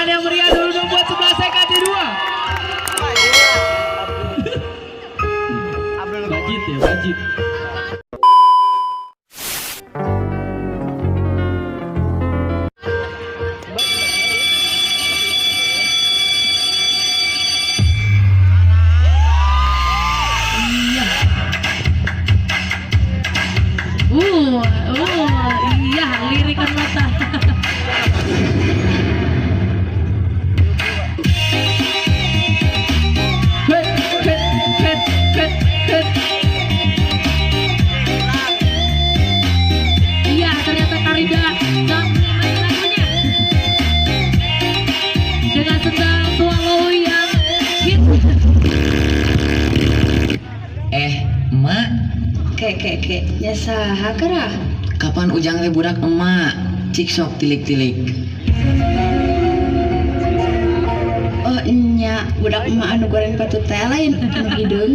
tangan yang meriah dulu dong buat 11 TKJ 2. Bajit ya, bajit. Iya. Iya, lirikan mata. Het, het, het, het, het. Iya, ternyata Karida sangat menikmati lagunya. Dengan sendal swallow yang hit. Eh, emak, Ke ke ke, nya saha geura? Kapan Ujang teh budak emak? Cik sok tilik-tilik. Oh nya, budak emak anu goreng patut teh lain anu hideung.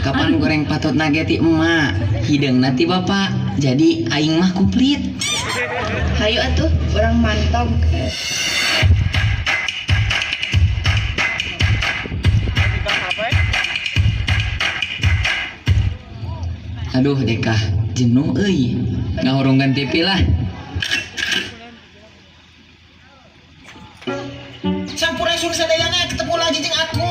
Kapan goreng patut ge ti emak? Hideungna ti bapak. Jadi aing mah kuplit. Hayu atuh, urang mantog. Aduh, Dekah, jenuh euy. Ngahurungkeun TV lah. Sampurasun sadayana, ketemu lagi jeung aku.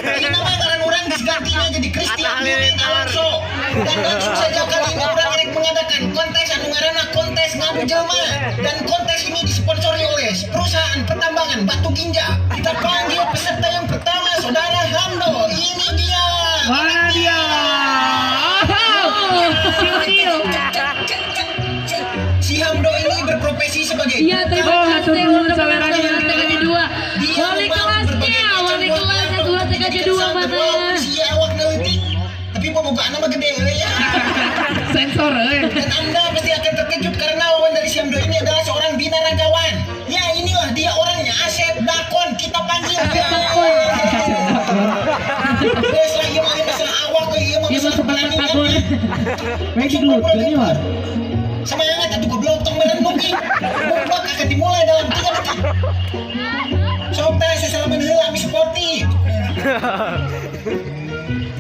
Ayeuna mah ngaran urang geus gantina jadi Christian Yuning Alonso. Dan langsung saja kali ini urang rek mengadakan kontes anu ngaranna kontes ngadu jelema. Dan kontes ini disponsori oleh perusahaan pertambangan Batu Ginja. Kita panggil peserta yang pertama, Saudara Hamdo. Ini dia. Mana dia? Oh, Sil. Si Hamdo ini berprofesi sebagai Iya, terima Oh, kasih hatur nuhun untuk saweranya. 11 TKJ 2. Dia Wali membangun kelasnya, berbagai macam wali buah kelasnya piano 11 TKJ 2 dan mana? walaupun si awak leutik, tapi bobogaan mah gede euy ya. Sensor euy. Dan Anda pasti akan terkejut karena lawan dari Siamdo ini adalah seorang binaragawan. Ya, inilah dia orangnya, Asep Dakon. Kita panggil. Asep Dakon. Geus lah, ieu mah masalah awak euy, ieu mah Dia masalah masuk bakat pertandingan. takon. Magic gelut gini mah. Semangat atuh, goblok, tong merenung ih. Goblok akan dimulai dalam 3 detik. Sok teh sesalaman heula mi sporty.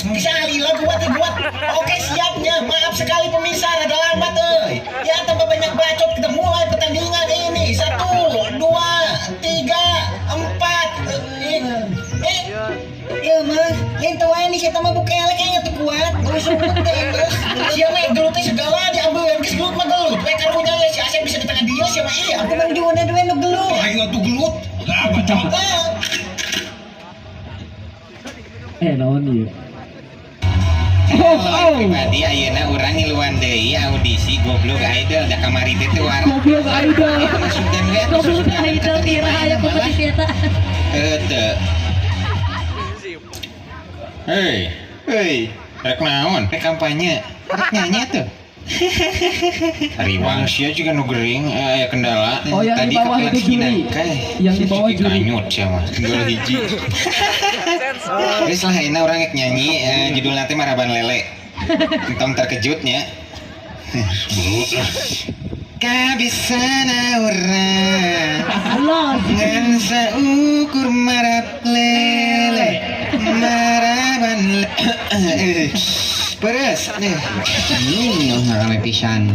Bisa lila buat buat. Oke, siapnya. Maaf sekali pemirsa, rada lambat euy. Ya, tanpa banyak bacot kita mulai pertandingan ini. Satu, dua, tiga, empat. Eh, eh, ya mah, lain teu wae nih saya mah bukelek kayaknya tuh kuat. Usuk teh geus. Sia mah gelut teh segala diambil, geus gelut mah gelut. We karunya ya si Asep bisa di tengah dia sia mah iya. Aku mah juana duwe nu gelut. Ayo tuh gelut. Lah bacot. Eh, naon ieu? Oh, oh. Pribadi ayeuna urang ngiluan deui audisi Goblok Idol da kamari teh teu war. Goblok Idol. Masukan we atuh Goblok susukan Idol keterima kira aya ayeuna malah. Kompetisi eta. Heuh teu. Hei, hei, rek naon? Rek kampanye. Rek nyanyi tuh. Riwang sia juga nu gering aya kendala. Oh, yang di Tadi bawah kepelan itu juri. Hinangka. Yang di bawah juri. Kanyut sia mah. Tinggal hiji. Geus lah, ayeuna urang rek nyanyi judulna teh Maraban Lele. Entong terkejutnya. Kabisana urang Allah. ngan saukur marab lele maraban lele peres nih rame pisan.